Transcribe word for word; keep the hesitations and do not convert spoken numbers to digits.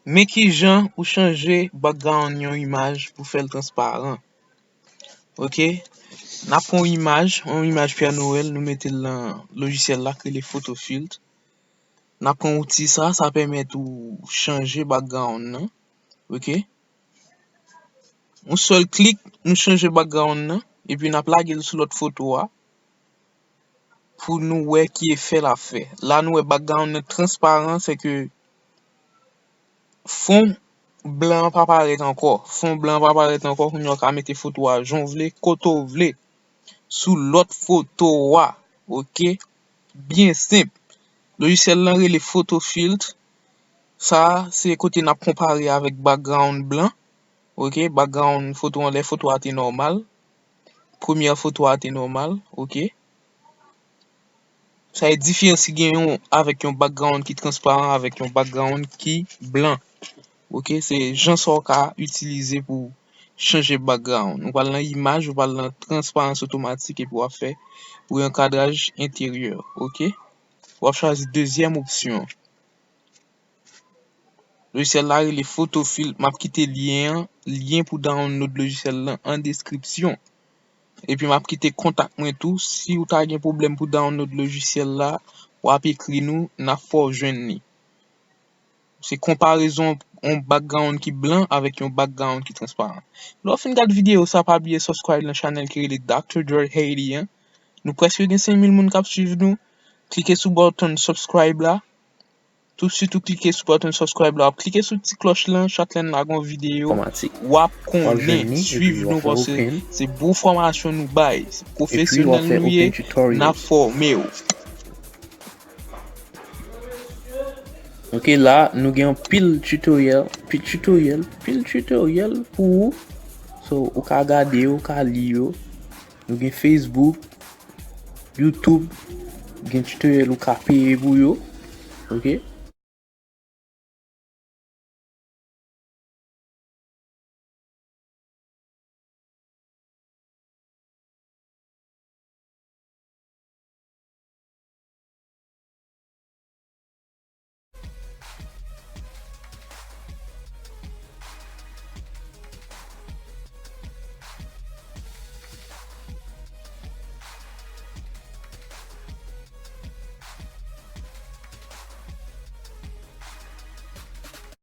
Men kijan ou chanje background yon imaj pou fè l transparan. Ok, n ap pran yon imaj, yon imaj Pè Nwèl, nou mete l nan lojisyèl la k rele Photo Filter. N ap pran outi sa, sa pèmèt ou chanje background nan. Ok, yon sèl klik, nou chanje background nan, epi n ap lage l sou lòt foto a pou nou wè ki efè l ap fè. La nou wè background nan transparan, se ke fon blan an pa parèt ankò. Fon blan an pa parèt ankò, kounye a w ka mete foto a jan w vle, kote w vle, sou lòt foto a. Ok, byen senp. Lojisyèl lan rele Photo Filter. Sa a se kote n ap konpare avèk background blan. Ok, background foto an, lè foto a te nòmal. Premyè foto a te nòmal. Ok, sa e diferans ki gen yon avèk yon background ki transparan avèk yon background ki blan. Ok, se jan sa w ka itilize pou chanje background. Ou pral nan imaj, ou pral nan transparans otomatik epi w ap fè pou yon kadraj enteryè. Ok, w ap chwazi dezyèm opsyon. Lojisyèl la rele Photo Filter. M ap kite lyen an, lyen pou download lojisyèl lan an deskripsyon. Epi m ap kite kontak mwen tou. Si w ta gen pwoblèm pou download lojisyèl la, w ap ekri nou, n ap fè w jwenn li. Se konparezon yon background ki blan avèk yon background ki transparan. Lè w fin gad videyo sa, pa bliye subscribe nan chanèl ki rele Doctor George Haiti an. Nou prèske gen senk mil moun k ap swiv nou. Klike sou button subscribe la. Tousuit ou klike sou button subscribe la, w ap klike sou ti klòch lan, chak lè n lage yon videyo, w ap konnen, swiv nou paske se bon fòmasyon nou bay, se pwofesyonèl nou ye, n ap fòme w. Ok, la nou gen anpil tutorial, pil tutorial, pil tutorial pou ou. So, ou ka gade yo, ou ka li yo. Nou gen Facebook, YouTube, gen tutorial ou ka peye pou yo. Ok,